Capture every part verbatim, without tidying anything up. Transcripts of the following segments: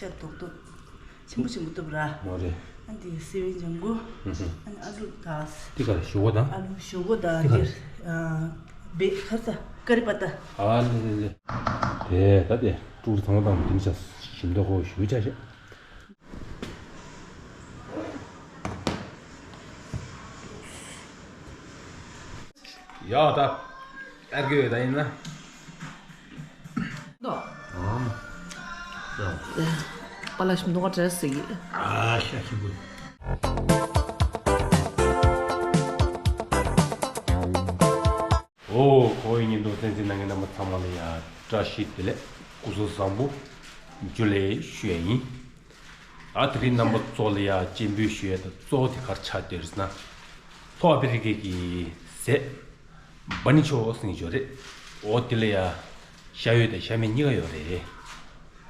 ཤ་རྡོག་རྡོག་ཆེན་པོ་ཆེན་པོ་བཏུབ་ར། མོ་རེད། ཨ་འདི་སེ་བན་ལྗང་གུ། ཨ་ནི་ཨ་ལུ་དང་། འདི་ག་རེ་ཞོག་པ་དང་། ཨ་ལུ་ཞོག་པ་དང་། འདི་ག་རེ། འདིར་བེ་ཁ་ས་ཀ་རི་པ་ཏ། ཨ་ལེ་ལེ་ལེ། དེ་ད་དེ་ཀྲུག་ཚང་མ་དང་དེ་ནི་ཤ་ཞིམ་མདོག་ཁོ་ཞུ་ཆ་ཤ། ཡ་ད། ཨར་གི་ཡོད་ད་ཡིན་ན། ཨ། པ་ལ་ཞིམ་མདོག་བྲེས་ཟིག་ཨ་ཤ་ཞིམ་པོ། ཨོ། ཁོ་བོའི་ཉིན་ཐོ་གསན་གཟིགས་གནང་མཁན་རྣམ་པ་ཚང་མ་ལ་ཡ་བཀྲ་ཤིས་བདེ་ལེགས། སྐུ་གཟུགས་བཟང་པོ། ཇུ་ལེ་ཞུ་ཡ་ཡིན། ཨ་དེ་རིང་རྣམ་པ་ཚོ་ལ་ཡ་སྤྱན་འབུལ་ཞུ་ཡ་ད་གཙོ་བོ་དེ་ག་རེ་ཆགས་བསྡད་ཟེར་ན། ལྷོ་ཨ་ཕི་རི་ཀའི་གི་ཟས་བྷ་ནི་ཆོ་ཟེར་གྱི་ཡོད་རེད། འོ་དེ་ལ་ཡ་ཤ་ཡོད་དང་ཤ་མེད་གཉིས་ཀ་ཡོད་རེད།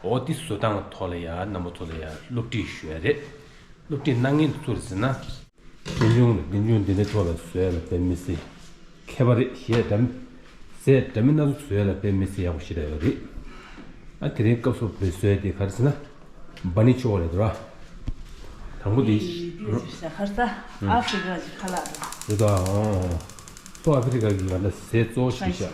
འོ་དེ་བཟོ་སྟངས་ཐོག་ལ་ཡ་རྣམ་པ་ཚོ་ལ་ཡ་སློབ་ཁྲིད་ཞུ་ཡ་རེད། སློབ་ཁྲིད་གནང་མཁན་དེ་སུ་རེད་ཟེར་ན། རྟེན་འབྱུང་ལ་རྟེན་འབྱུང་འདི་འདྲའི་ཐོག་ལ་བཟོ་ཡ་ལ་དཔེ་མི་སྲིད་མཁས་པ་རེད། གཞས་འདྲ་མི་ཟས་འདྲ་མི་སྣ་ཚོགས་བཟོ་ཡ་ལ་དཔེ་མི་སྲིད་ཡག་པོ་ཞེ་དྲག་ཡོད་རེད། ཨ་དེ་རིང་སྐབས་སུ་བབས་བཟོ་ཡ་དེ་ག་རེ་ཟེར་ན། བྷ་ནི་ཆོ་རེད་འདུག་ར། དང་པོ་དེ། དེ་ཤ་ཁར་ས་ཨ་ཧྥི་རི་ཀ་གི་ཁ་ལག་རེད། རེད་ད། ཨོ། ལྷོ་ཨ་ཧྥི་རི་ཀ་གི་ང་ལ་ཟས་གཙོ་བོ་ཞིག་ཤ།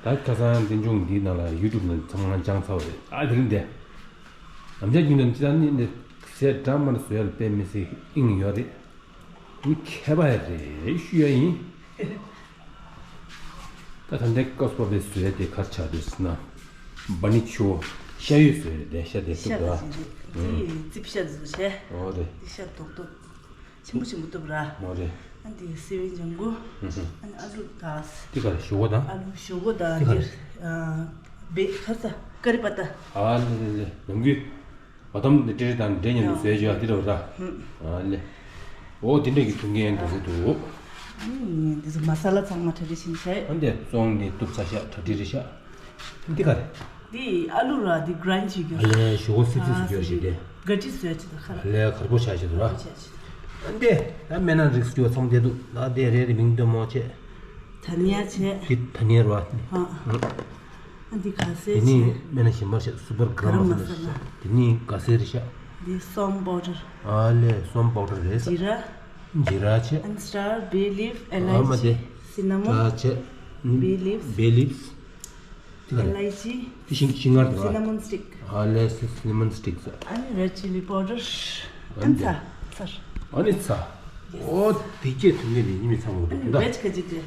ད་ཁ་སང་རྟེན་འབྱུང་འདིའི་ནང་ལ་ཡུ་ཊུབ་ནང་ཚང་མ་སྦྱངས་ཚར་བ་རེད། ཨ་དེ་རིང་དེ། ནམ་ཞག་རྒྱུན་དུ་ཅི་ལྟར་ནི་ནི་ཟས་འདྲ་མིན་བཟོ་ཡ་ལ་དཔེ་མི་སྲིད་དབྱིངས་ཡོད་རེད། འདི་མཁས་པ་རེད་ཞུ་ཡ་ཡིན། ད་ད་ལྟའི་སྐབས་སུ་བབས་པའི་བཟོ་ཡ་དེ་ག་རེ་ཆགས་འདུག་ཟེར་ན། བྷ་ནི་ཆོ་ཤ་ཡོད་བཟོ་ཡ་རེད། ཤ་དེ་ཤ་གཏུབ་ད། དེ་རེད། འདི་རྩིབ་ཤ་བཟོ་བྱས། ཨོ་རེད། འདི་ཤ་རྡོག་རྡོག་ཆེན་པོ་ཆེན་པོ་བཏུབ་ར། མོ་རེད། ཨ་འདི་སེ་བན་ལྗང་གུ། ཨ་ནི་ཨ་ལུ་དང་། འདི་ག་རེ་ཞོག་པ་དང་། ཨ་ལུ་ཞོག་པ་དང་། འདི་ག་རེ། འདིར་བེ་ཁ་ས་ཀ་རི་པ་ཏ། ཨ་ལེ་ལེ་ལེ། ནམ་རྒྱུན་བ་དམ་འདི་ཏྲི་ཏྲི་དང་འབྲས་མཉམ་དུ་བཟོས་བྱས་འདི་རེད་པ་ད། ཨ་ལེ། འོ་འདི་འདྲ་གི་མཐུན་རྐྱེན་འདུག་ཟེར་འདུག་ཨ་ནི་འདི་ཚོ་མ་ས་ལ་ཚང་མ་གྲ་སྒྲིག་བྱས་བྱས། ཨ་འདི་བཙོང་ནས་གཏུབ་ཚར་ཤག་གྲ་སྒྲིག་རེད་ཤག་འདི་ག་རེ། འདི་ཨ་ལུ་ར་འདི་གྷ་རའིན་བྱེད་རྒྱུ། ཨ་ལས་ཞོག་སིབ་སིབ་སུ་རྒྱོ་ཞིག་དེ། ག་ཅི་བཟོས་ཅི་ད་ཁ་ལ། ཨ་ལས་གར་པོ་ཆགས་ཤིག་འདུག་ར། ཆགས་ཤིག་ཨ་འདི་ད་སྨན་སྣ་རིགས་རྒྱུ་ཚང་བསྡད་འདུག་ད་འདི་རེ་རེ་མིང་འདོན་མོ་བྱས། དྷ་ནི་ཡ་བྱས། འདི་དྷ་ནི་ཡ་ར། ཨ་འདི་ག་ཟེ་བྱས། དེ་ནི་སྨན་སྣ་གཞན་པ་བྱས། སུ་པར་གྷ་རམ་མ་ས་ལ། དེ་ནི་ག་ཟེ་རེད་ཤག་འདི་སོམ་པའོ་ཌར། ཨ་ལས་སོམ་པའོ་ཌར་རེད་ཤག་ཇི་ར། ཇི་ར་བྱས། ཨན་སི་ཊར་བེ་ལིབ་ཨེ་ལ་ཨི་ཅི། སི་ན་མོན། ད་བྱས། བེ་ལིབ། བེ་ལིབ། དེ་ག་རེད། ཨེ་ལ་ཨི་ཅི། དེ་ཤིང་ཤིང་མངར་དེ་རེད་པ། སི་ན་མོན་སི་ཊིག་ཨ་ལས་སི་ན་མོན་སི་ཊིག་ཟེར། ཨ་ནི་རེཌ་ཅི་ལི་པའོ་ཌར། ཨ་ནི་ཚྭ། ཚྭ། ཨ་ནི་ཚྭ། ཡེ་སི། ཨོ་དེ་སྐད་ཐུང་ངེ་ནི་ཉི་མི་ཚང་མོ་འདུག་ད། ཝེཇ་ག་ཅི་དེ།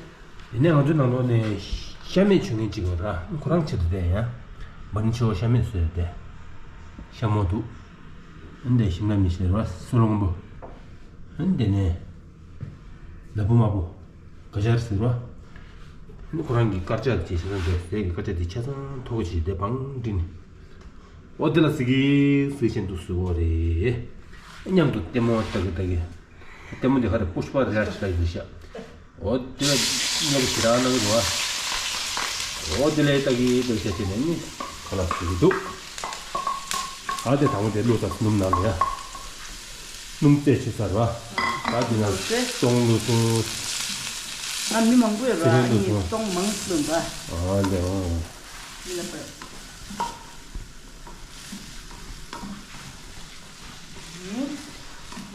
དེ་ནས་ང་ཚོའི་ནང་ལོགས་ནས་ཤ་མེད་མཆོད་མཁན་གཅིག་ཡོད་ར། ཁོ་རང་ཆེད་དུ་བསྡད་ཡ། བྷ་ནི་ཆོ་ཤ་མེད་བཟོས་ཏེ། ཤ་མོ་འདུག་ཨ་ནི་དེ་ཤིམ་ལ་མི་ཤེས་ར། སོལ་སྔོན་པོ། ཨ་ནི་དེ་ནས་ལ་ཕུག་དམར་པོ། ག་ཞར་ཟེར་བ། ཁོ་རང་གི་དཀར་ཆག་ཅེས་བྱ་ན་འདྲ་ཟས་ཀྱི་དཀར་ཆག་འདི་ཆ་ཚང་ཐོག་ཅིག་དེ་བང་བྲིན། འོ་དེ་ལ་ཟི་གི་ཟི་ཆེན་དུ་ཟུག་གོ་རེད། མཉམ་དུ་ལྟད་མོ་ལྟ་གི་ལྟ་གི། ལྟད་མོ་འདི་ག་རེ་པུཤ་པ་རེད་ལ་ཞིག་ལྟ་གི་ཤག་འོ་དེ་ལ་མཉམ་དུ་ཞེ་དྲག་གནང་གི་འདུག་བ། འོ་དེ་ལ་ལྟ་གི་ལྟ་གི་བྱ་བྱེད་ནས་ནི་ཁ་ལག་ཟི་གི་འདུག་ཨ་དེ་དང་པོ་དེ་བླུགས་ཚར། སྣུམ་ནང་ལ་ཡ། སྣུམ་རྩེ་བྱས་ཚར་བ། ད་འདི་ན་སྟོང་བླུགས་སོང་། ཨ་མི་མང་པོ་ཡོད་ར། ཨ་ནི་སྟོང་མང་བླུགས་པ། ཨ་ལེ་ཨོ། མི་ལ་པ།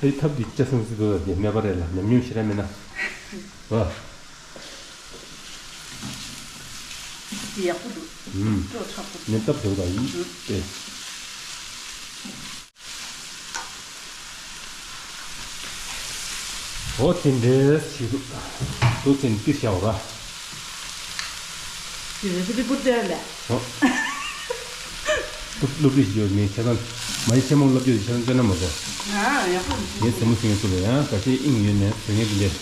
དེའི་ཐབས་འདི་ལྕགས་སྲང་སྲིད་དོ་དེ་མེད་པ་རེད་ལ། ཉམས་མྱོང་ཞེ་དྲག་མེད་ན། ཨ། འདི་ཡག་པོ་འདུག་ཨུམ། སྤྲོ་ཚགས་པོ་འདུག་ནི་སྟབས་བདེ་བ་ཡིན་ཏེ། འོ་དེ་འདྲའི་ཞིག་འདུག་དེ་ནི་ཏིར་བྱ་བ་ར། དེ་རེ་སི་པི་བུ་དེ་ལས། ཨོ། སློབ་སློབ་ཁྲིད་ཞིག་ཡོད་མེད་ཁྱེད་རང་མ་ཡི་ཆེན་མོ་སློབ་སྦྱོང་ཞིག་ཁྱེད་རང་སྤྲད་ན་མ་གོ་ཨ་ཡག་པོ་འདུག་ངས་སེམས་མོ་སེང་སུ་ལ་ཡང་ག་ཤེད་དབྱིངས་ཡོད་ནས་དོན་ངེས་དེ་འདྲ་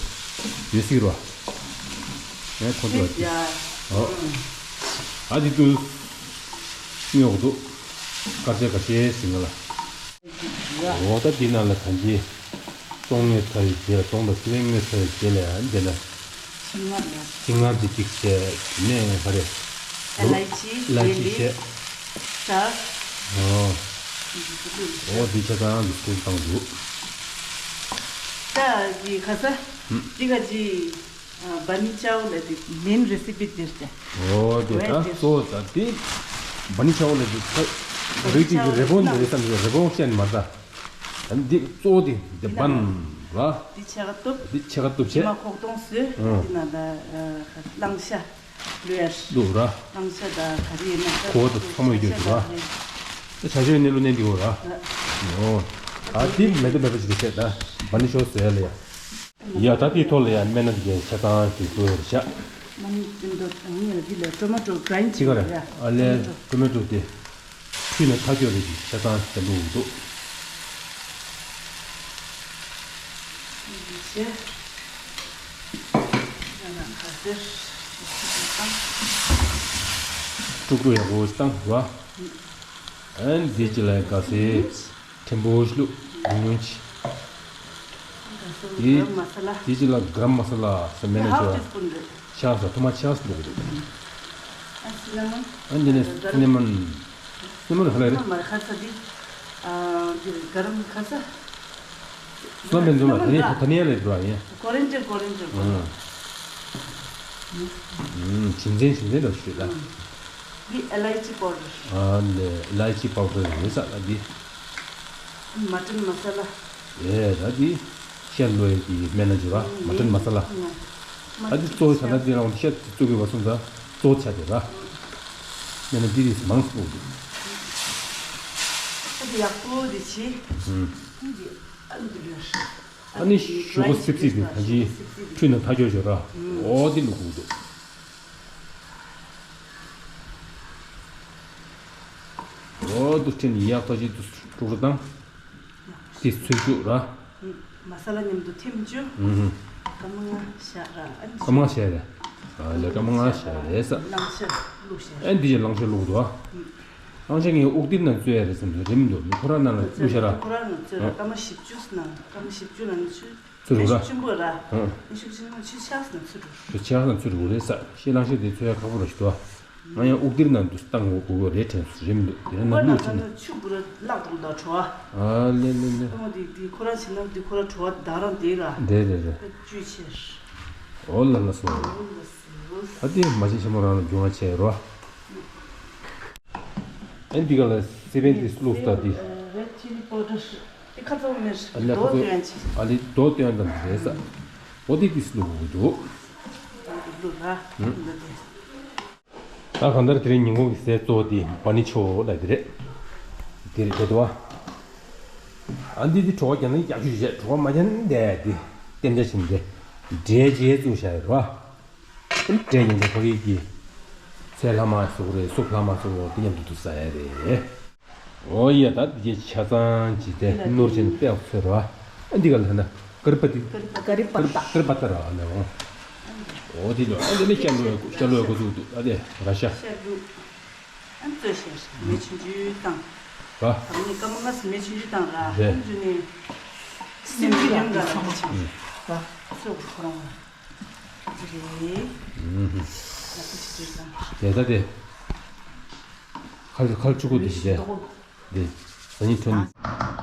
ཡོད་སྲིད་རོ། ངས་ཁོང་ཚོ་ལ་ཡ། ཨོ། ཨ་དེ་དུས་སྨྱོ་གི་འདུག་དཀར་ཆ་ག་ཤེད་ཟིན་ང་ལ། འོ་ད་འདི་ནང་ལ་ད་འདི་སྟོང་ངེས་ཚ་ཡི་རྗེས་ལ་སྟོང་དང་ཕྱེད་ཀ་ངེས་ཚ་ཡི་རྗེས་ལ་ཡང་འདི་ལ། ཤིང་མངར་ལ། ཤིང་མངར་འདི་གཅིག་བྱས་དེ་ནས་ག་རེ། ཨེ་ལ་ཡི་ཅི། ཨེ་ལ་ཡི་ཅི་བྱས། ཤ། ཨོ། འོ་འདི་ཆ་ཚང་འདི་སྐུར་བཏང་འདུག་ད་འདི་ག་ས། འདི་ག་ཅི། བྷ་ནི་ཅའོ་ལབ་དེ་མེན་རེ་སི་པི་དེ་རེད། འོ་དེ་ད་གཙོ་བོ་ད་དེ་བྷ་ནི་ཅའོ་ལབ་དེ་ད་ རིགས་གཅིག་གི་རི་བོང་འདི་རེད་བསམ་གྱི་རི་བོང་བཤད་ནི་མ་རེད་ད། འདི་གཙོ་བོ་འདི་འདི་འདི་ན་བན་ར། འདི་ཕྱེད་ཀ་གཏུབ། འདི་ཕྱེད་ཀ་གཏུབ་བྱས། མ་ཁོག་སྟོང་བཟོས། ཨང་། འདི་ན་ད་གླང་ཤ་བླུགས་ཡ། བླུགས་ར། གླང་ཤ་ད་ག་རེ་ཡིན་ན་ད་ཁོ་བོ་ད་ཚང་མ་ཡོད་རྒྱུ་ར། ད་བྱ་ཤོད་ནས་བླུགས་ནས་འདི་འོ་ར། ཨོ། ད་འདི་མེ་ཏོག་མེད་པ་ཞིག་རེད་བཤད་ད། བ་ནི་ཤོག་ཟེར་ལ་ཡ། ཡ་ད་དེའི་ཐོག་ལ་ཡང་སྨན་སྣ་དེ་གའི་ཆ་ཚང་དེ་བཟོ་ཡོད་རེད་ཤག་མ་ནི་ཅིན་ཏོ་ཨ་ནི་ལ་འདི་ལ་ཊོ་མ་ཊོ་གྲའིན་ཅིག་ག་རེད། ཨ་ལས་ཊོ་མ་ཊོ་དེ་ཁུས་ནས་ཐག་གཅོད་རེད་ཀྱི་ཆ་ཚང་དེ་བླུགས་འདུག་ཞེས། ཡང་ན་ཁ་ཟེར་ཞིག་བཏང་། དཀྲུག་དཀྲུག་ཡག་པོ་བཏང་བ། ཨན་འདི་ཅི་ལ་ག་ཟེར། ཕྲན་བུ་བླུགས་ཉུང་ཉུང་ཅིག་དེ་ག་རམ་མ་ས་ལ། དེ་ཅི་ལ་ག་རམ་མ་ས་ལ་ཟེར་མེད་ན་ཧབ་ཅོ། ཊི་སི་པུན་རེད། ཆགས་ས་ཐོག་མ་ཆགས་སུ་འདུག་འདུག་ཨ་སི་ན་མོན། ཨ་འདི་ནས་སི་ན་མོན། སི་ན་མོན་ཧ་ལས་རེད། མ་ཁ་ས་འདི། ཨ་འདི་ག་རམ་ཁ་ས། སི་ན་མོན་འདུག་ལ་ད་ནི་ད་ནི་ཡ་ལས་འགྲོ་ཡིན། ཀོ་རེན་ཌར་ཀོ་རེན་ཌར་ཀོ་རེན་ཌར། བྱིན་ཅན་བྱིན་ཅན་འདྲ་ཞུ་ད། འདི་ཨེ་ལའི་ཅི་པའོ་ཌར། ཨ་ལས་ཨེ་ལའི་ཅི་པའོ་ཌར་རེད་ས་ད་འདི། མ་ཊན་མ་ས་ལ། ཨེ་ད་འདི་ཤ་ལོས་ཀྱི་སྨན་སྣ་བྱེད་པ་མ་ཊན་མ་ས་ལ། ཨ་འདི་གཙོ་བོ་བྱ་ན་འདི་རང་ཤ་གཙོ་གི་བ་སོང་ད་གཙོ་བོ་ཆ་དེ་ར། སྨན་སྣ་འདི་རིགས་མང་སུ་འདུག་ཨ་འདི་ཡག་པོ་འདི་བྱེད། ཨ་འདི་ཨ་འདི་ལོས། ཨ་ནི་ཞུ་གོ་སིབ་སིབ་དེ་ད་ཅི་ཁྲུས་ན་ཐག་ཆོད་ཆོད་ར། ཨོ་དེ་ལུ་གུ་འདུག་ཨོ་དུ་ཁྲིམས་ཡག་ཐོག་ཅིག་ཏུ་དཀྲུག་རུ་བཏང་། དེ་ཚུར་བཅུག་ར། མ་ས་ལ་མཉམ་དུ་ཐིམ་བཅུག་ཨུ་ཧུ། སྐར་མ་ལྔ་བཞག་ར། ཨ་ནི་སྐར་མ་ལྔ་བཞག་རེད། ཨ་ལས་སྐར་མ་ལྔ་བཞག་རེད་ས། གླང་ཤ་བླུགས་བཞག་ཨ་ནི་འདི་ཅི་གླང་ཤ་བླུགས་འདུག་ཨ། གླང་ཤ་ངས་དབུགས་ལྡིར་ནང་བཙོས་ཡ་རེད་བསམ་དུས་རིམ་འདུག་ཁོ་ར་ནང་ལ་བླུགས་བཞག་ར། ཁོ་ར་ནང་བཙོས་ར། སྐར་མ་བཞི་བཅུ་ནང་སྐར་མ་བཞི་བཅུ་ནང་ནི་ཆུ། ཚུར་རུ་ར། ཆུ་ཆེན་པོ་ར། ཨ། ཆུ་ཆེན་པོ་ཆུ་ཆགས་སུ་ཚུར་རུ། ཆུ་ཆགས་སུ་ཚུར་རུ་རེད་ས། ཤེས་གླང་ཤ་དེ་ཚོ་ཡ་ཁག་པོ་ར་ཞིག་འདུག་ང་ཡང་དབུགས་ལྡིར་ནང་དུ་བཏང་དགོས་དགོས་རེད་དྲན་སུ་རིམ་འདུག་དེ་ནས་ཁོ་ན་ལུག་ན་ཆུ་ན་ཆུ་བུ་ར་བརླག་འགྲོ་ད་བྲོ་བ། ཨ་ལེ་ལེ་ལེ། ཨ་མོ་དེ་དེ་ཁོ་ར་བྱེད་ན་དེ་ཁོ་ར་བྲོ་བ་ད་རང་དེ་ར། རེད་རེད་རེད། བཅུད་ཆེར། ཨོ་ལ་ལ་སོ། ཨོ་ལ་སོ། ད་དེ་མ་བྱེད་ཆེན་མོ་རང་ལ་རྒྱུ་མ་ཆེ་རོ། ཨེ་འདི་ག་ལ་སི་པན་དེ་བླུགས་ས་དེ། རེཌ་ཅི་ལི་པའོ་ཌར། དེ་ཁ་ཚ་བོ་མེར། ཨ་ལེ་ཁ་ཚ། ཨ་ལེ་རྡོ་སྟོན་དང་རེད་ས། འོ་དེ་དེ་བླུགས་དགོས་འདུག་བླུགས་ར། ཨུ། འདི་དེ། ད་གང་ལྟར་དེ་རིང་ཉིན་གུང་གི་ཟས་གཙོ་བོ་དེ་བ་ནི་ཆོ་ལ་དེ་རེད། དེ་རེད་དེ་དོ། ཨ་འདི་དེ་བྲོ་བ་རྒྱག་ན་རྒྱག་ཤུ་བྱས་བྲོ་བ་མ་རྒྱག་ན་དེ་དེ་གཏན་འཇགས་བྱིན་ཏེ། འབྲས་རྗེས་བཙུགས་བྱ་ཡོད་རོ། འབྲས་ཉིན་གྱི་ཕ་གི་གི་ཚལ་ལྷ་མ་སོགས་རེད། སུབ་ལྷ་མ་སོགས་རེད། དེ་མཉམ་དུ་དུ་ཟ་ཡ་རེད། ཨོ་ཡ་ད་འདི་ཆ་ཚང་གྱི་དེ་ནོར་ཆེན་དཔེ་ཚོད་ར། ཨ་འདི་ག་ལ་ན་ཀར་པ་ཏི། ཀར་པ་ཏི། ཀར་པ་ཏི་ར་ཨ་ནི་འོ། ཨོ་དེ་ལོ་ཨ་འདི་ནི་ཤ་ལོ་ཡ་ཤ་ལོ་ཡ་གོ་ཚུགས་འདུག་ཨ་དེ་ར་ཤ། ཤ་རུ། ཨ་ཙོ་ཤ་ཤ་མེ་ཆུང་ཆུང་བཏང་། ར། ཨ་ནི་སྐར་མ་ལྔ་སི་མེ་ཆུང་ཆུང་བཏང་ར། རེད། ཨ་འདི་ནི། སིམ་གྱི་ཡོང་ག་ར་ཆུང་ཆུང་། ར། ཚོད་ཁོ་རང་ལ། དེ་ད་དེ། ཁལ་ཁལ་ཆུ་གུ་དེ་ཞིག་དེ། དེ་ས་ཉིན་ཐོན།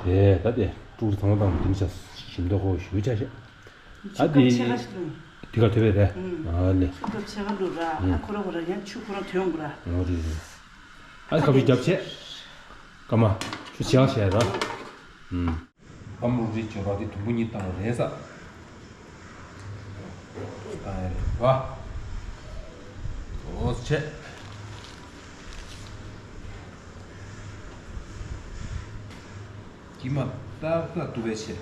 དེ་ད་དེ་ཀྲུག་ཚང་མ་དང་དེ་ཆ་ཞིམ་མདོག་ཁོ་ཞུ་ཆ་ཤ། ཨ་དེ། དེ་ག་ཐོད་པས་རེད། ཨ་ལེ། ཆུ་ཚོད་ཕྱེད་ཀ་འགྲོ་ར། ཨ་ཁོ་ར་ཁོ་ར་ཡང་ཆུ་ཁོ་ར་ཐོན་དགོས་ར། ཨོ་རེད་རེད། ཨ་ཁ་བི་རྒྱབ་ཆེ། ཀ་མ། ཆུ་ཆེ་བ་བྱས་ར། ཨུམ། བམ་རུ་རི་ཅོ་ར་དེ་དུམ་བུ་གཉིས་བཏང་བ་རེད་ས། བཏང་ཡ་རེད་བ། ཨོ་ཆེ། ཀྱི་མ་ཏག་ཏག་ཏུ་བས་ཆེ།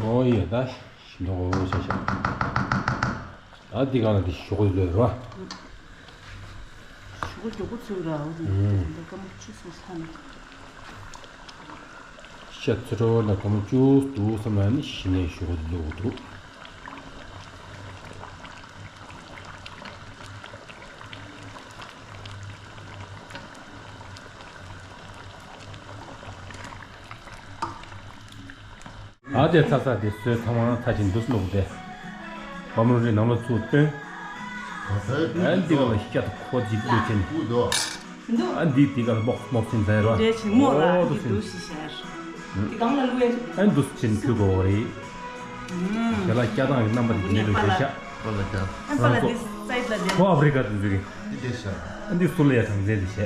ཨོ་ཡ་ད་ཤིན་ཏུ་ཨོ་ཤ་ཤ། ད་འདི་ག་ལ་འདི་ཞོགས་ལོས་རོ། ཞོགས་མགྱོགས་པོ་ཚུགས་ར་འོ་དེ་འདི་སྐར་མ་བཅུ་ཙམ་ལྷག་ནས། ཤ་ཚ་དྲོ་ལ་སྐར་མ་བཅུ་འདུག་བསམ་ན་ནི་གཞི་ནས་ཞོགས་ལོས་འདུག་ཨ་དེ་ཚ་ཚ་དེ་སོས་ཚང་མ་ཚ་ཅིང་འདུག་ལུག་དེ། བམ་རུ་རི་ནང་ལ་ཚུར་བཏོན། ཨ་འདི་ག་ལ་སྐྱ་དུ་ཁོ་ཅིག་བླུགས་ཆེན། འདུག་ཨ་འདི་དེ་ག་ལ་སྨོག་སྨོག་ཆེན་ཟེར་རོ། འདྲེ་ཆེན་མོ་ར། འོ་འདུག་འདུག་ཞིག་ཤར། དེ་གང་ལ་ལུས་ཡ། ཨ་འདུག་ཆེན་ཁུ་གོ་རེད། ཞལ་ལག་སྐྱ་དང་གི་རྣམ་པ་དེ་འདྲ་ལུས་ཤ། པ་ལ་ཀྱ། ཨ་པ་ལ་དེ་སའི་ལ་དེ། ཁོ་ཨ་ཕི་རི་ཀ་དེ་འདུག་གི། འདི་དེ་ཤ། ཨ་འདི་སུ་ལ་ཡ་གྲངས་ཚད་དེ་བྱས།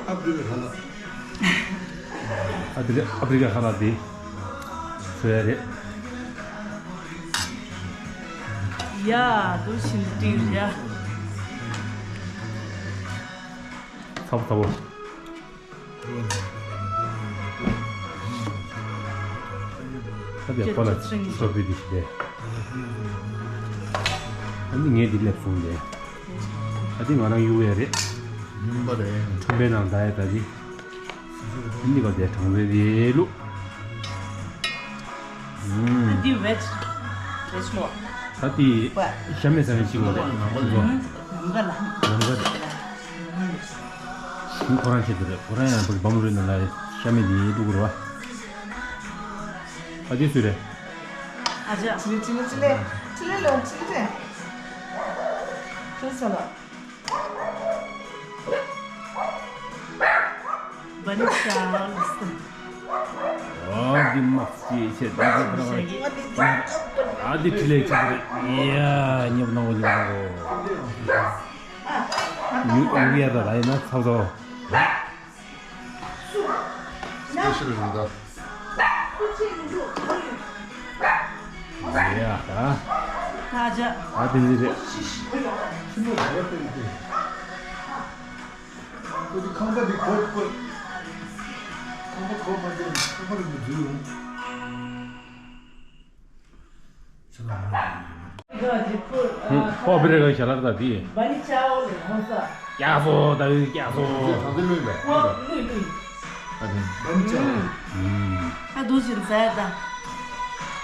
ཨ་ཕི་རི་ཀ་ལ། ཨ་ཕི་རི་ཨ་ཕི་རི་ཀ་ཁ་ལག་དེ། བཟོ་ཡ་རེད། ཡ། འདུག་ཕྱིན་ཏིག་ཡ། ཚ་པོ་ཚ་པོ། ཁ་དེ་པ་ལ་ཅོ་པི་དེ་ཞིག་རེད། ཨ་ནི་ངས་འདི་སླེབས་སོང་སྟེ། ཨ་འདི་ང་རང་གཡུག་ཡ་རེད། ཉུང་པ་རེད། ཁྲོན་པའི་ནང་ད་ཡ་ད་འདི། འདི་ག་དེ་གྲངས་རེ་རེ་ལུ། ཨ་འདི་བེཇ། བེཇ་མོ། ད་འདི་ཤ་མེད་ཟ་མི་ཅིག་ལ་རེད། ནམ་ག་ལ། ནམ་ག་རེད། ཁོ་རང་ཆེད་དུ་རེད། ཁོ་རང་ཡང་བམ་རུ་ནང་ལ་ཤ་མེད་འདི་འདུག་རེད་བ། ཨ་འདི་སུ་རེད། ཨ་ཅག་ཅི་ལེ་ཅི་ལེ་ཅི་ལེ་ལོ་ཅི་ལེ། ཅི་ཟེར་ལ། བ་ནི་ཤ་ལ་སི། ཨ་འདི་མ་སི་ཆེ་ད་འདི་ཁོ་རང་ཨ་འདི་ཅི་ལེ་ཅི་ལེ། ཡ་ཉོབ་ནང་གོ་ཉོབ་ནང་གོ། ཉུ་ཉུ་ཡ་ད་ད་ཡིན་ན་ཚ་ཚ། སི་པེ་ཤལ་རེད་ད། ཡ་ཧ། ད་ཅག་ཨ་དེ་འདི་རེད། ཁོ་འདི་ཁང་པ་འདི་གོ་གོ། ཁང་པ་གོ་མ་བྱུང་ཁང་པ་རེད་འཛུལ་ཡོང་། ཧུམ། ཨོ་བི་རེ་ག་ཞལ་ལག་ད་དེ། བ་ནི་ཅའོ་ལེ་ཧོ་ས། ཀྱག་སོ་ད་བི་ཀྱག་སོ། དེ་ཐང་དེ་ལུས་མེད། ཨོ་ལུས་ལུས། ཨ་དེ། བ་ནི་ཅའོ། ཧུམ། ད་འདུག་ཅིང་ཟ་ཡ་ད།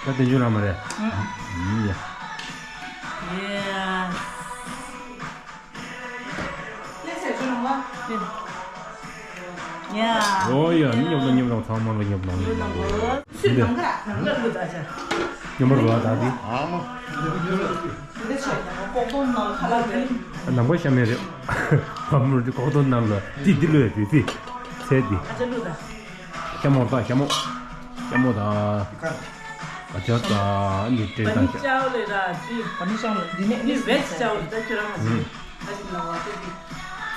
ད་དེ་འཇུ་ར་མ་རེད། ཧུམ། ཧུམ་ཡ། ཡེ། ལེ་ཚེ་ཆུ་ནང་ལ། ཡ། ཨོ་ཡ། ཉོབ་ལ་ཉོབ་ལ་ཚང་མ་ལ་ཉོབ་ལ་ཉོབ་ལ། སུས་ནམ་མཁའ་ནམ་མཁའ་ལུས་ད་ཆ། ཉོབ་ལ་ད་དེ། ཨ་མ། འདི་ཆེ་ལྐོག་གཏོང་ནང་ཁ་ལག་རེད། ནམ་མཁའ་ཤ་མེད་རེད། བ་མོ་འདི་ལྐོག་གཏོང་ནང་ལ་ཏི་ཏི་ལུས་ཡ་དེ་ཏི། ཚེ་འདི། ཨ་ཅག་ལུས་ད། ཤ་མོ་ད་ཤ་མོ། ཤ་མོ་ད། ཨ་ཅག་ད་འདི་སྤྲེལ་ད་ཤ། ཅའོ་ལེ་ར་ཅི། བ་ནི་ཤ་ལ་འདི་ནས་འདི་བེད་ཅའོ་ལེ་ད་ཁྱོད་རང་ལ་ཅི། ཨ་ཅག་ལ་བ་ཏི་ཏི།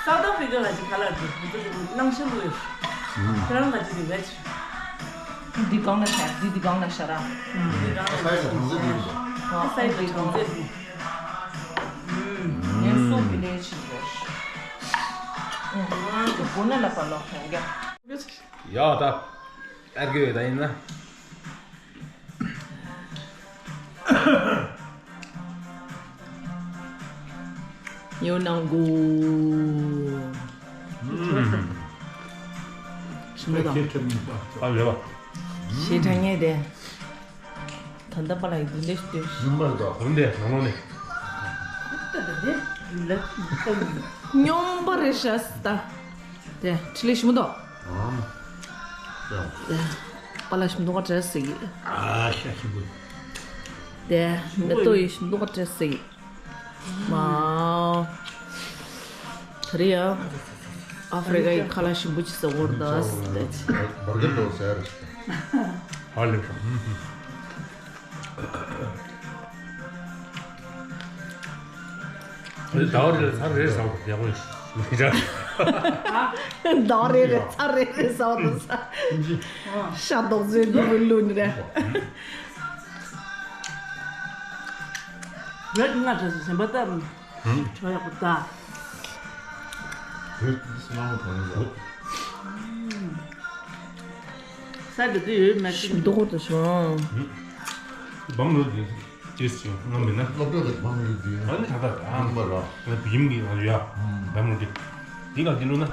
སའུ་ཐི་ཨ་ཕི་རི་ཀ་ལ་ཅི་ཁ་ལག་འདི་འདི་ནང་ཤ་ལུས་ཡོད། ཁྱོད་རང་ལ་ཅི་འདི་བེད། འདི་གང་ལ་ཤ་འདི་འདི་གང་ལ་ཤ་ར། འདི་གང་ལ་ཤ་ར། ཨ་སའི་ལ་གང་ཟེར་འདི་རེད། ཨ་སའི་ལ་གང་ཟེར་འདི། ངས་སུ་བི་ལེ་ཆི་རེད། ཨུ། སྒོ་ན་ལ་པ་ལོག་ཡོང་རྒྱ། ཡ་ད། ཨར་གི་ཡོད་ད་ཡིན་ན། ཡོད་ནང་གོ། ཞིམ་པོ་དང་། ཨ་ལེ་བ། ཞེ་དྲག་ངེས་ཏེ། ད་ལྟ་པ་ལགས་ཀྱིས་འདི་འདྲ་ཞིག་ལྟོས་ཤིག་སྙོམས་པར་དང་འོན་ཏེ་ནང་ལོགས་ནས། སྙོམས་པ་རེད་ཤག་ད། དེ་ཁྲི་ལི་ཞིམ་པོ་འདུག་ཨང་། དེ་པ་ལགས་ཞིམ་མདོག་ཁ་བྲལ་ཟེར་གི། ཨ་ཤ་ཞིམ་པོ། དེ་མེ་ཏོག་ཡི་ཞིམ་མདོག་ཁ་བྲལ་ཟེར་གི། མའོ། ད་རེས་ཡང་ཨ་ཧྥེ་རི་ཀ་ཡི་ཁ་ལག་ཞིམ་པོ་ཅིག་ཟ་དགོས་རེད་ད། བར་ག་འགྲོ་ཟེར། ཧ་ལས་པ། ཟླ་བ་རེ་ལ་ཚར་རེ་ཟ་བ་ཡག་པོ་ཡིན། ཟླ་བ་རེ་རེ་ཚར་རེ་རེ་ཟ་བ་དང་ཟ། ཤ་རྡོག་རྫས་འདུག་པའི་ལུས་ནི་རེད། བོད་ང་འདྲ་ཞིག་གཞན་པ་ལྟར་ཆོ་ཡག་པོ་ད། བོད་སྣང་བ་གང་ཡོད། ས་དེ་དུ་ཡོད་མེད་ཅིག་མདོག་ཏུ་བྱུང་། བམ་རོ་དེ་ཅེས་ཀྱང་ང་མིན་ན། སློབ་གྲྭ་གི་བམ་རོ་དེ་ཨ་ནི་ད་ལྟ་ཨ་ནི་མ་ར་ང་བི་ཡིམ་གི་ང་ཡོད་ཨ་བམ་རོ་དེ་དེ་ག་དེ་ལོ་ན།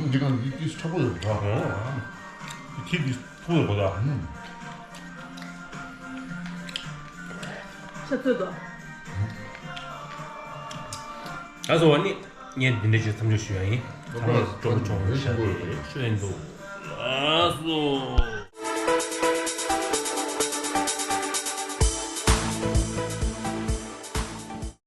འདི་ག་འདི་ཏིས་ཁྲ་པོ་ཡོད་ར། ཁྱི་དེ་ཐུག་ཡོད་གོ་ད། ཆ་ཚོད་དོ། ད་སོ་བ་ནི། ངས་འདི་འདྲ་ཞིག་མཚམས་འཇོག་ཞུ་ཡ་ཡིན། ཚང་མ་སྤྲོ་པོ་བྱུང་བའི་ཤ་དེ་ཤོད་ཡིན་འདུག་ཨ་སོ།